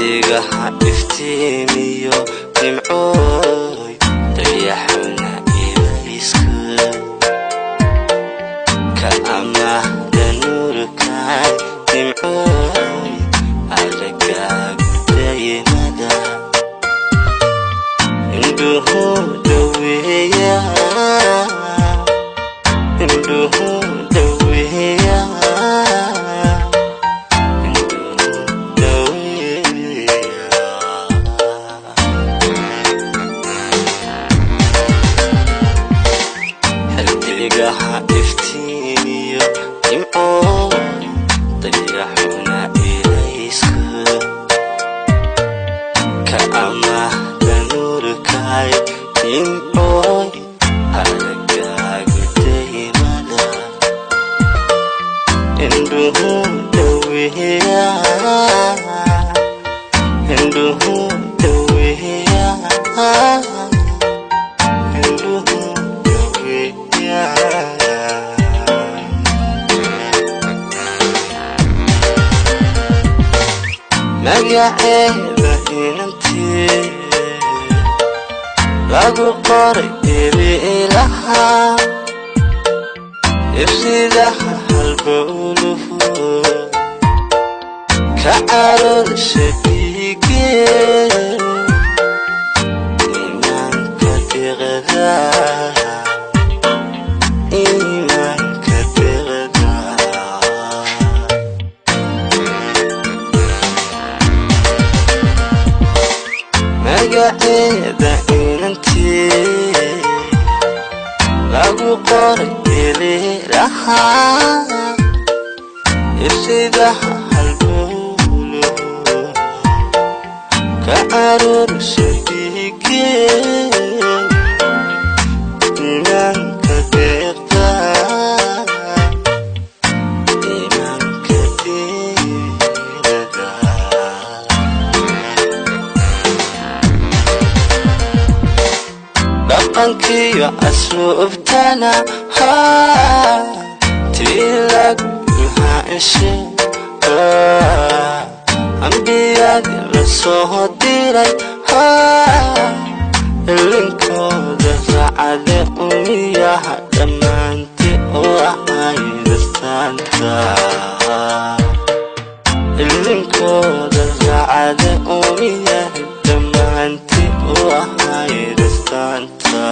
Xidigaha iftiimiyo nimcooy, dayaxuna ilayska ka amaahda nuurkaay, nimcooy aragaagu daymada indhuhu dhaweeya, indhuhu dhaweeya, indhuhu dhaweeya. Xidigaha iftiimiyo nimcooy, dayaxuna ilayska ka amaahda nuurkaay, nimcooy aragaagu daymada indhuhu dhaweeya, indhuhu dhaweeya, indhuhu dhaweeya. Magaceeda inantii lagu qoray ebiilaha, ifsidaha halbowluhu ka caloolsha dhiige, iimaanka deeqda, iimaanka deeqda. Magaceeda inantii lagu qoray elilaha, ifsidaha halbowluhu ka caruursha dhiige, iimaanka deeqda, iimaanka deeqda. Dhaqankiyo asluubtana tii lagu haashe, ambiyadii la soo diray ilinkooda raacade, umiyaha dhammaanti u ahayd astaanta, ilinkooda raacade, umiyaha dhammaanti u ahayd astaanta.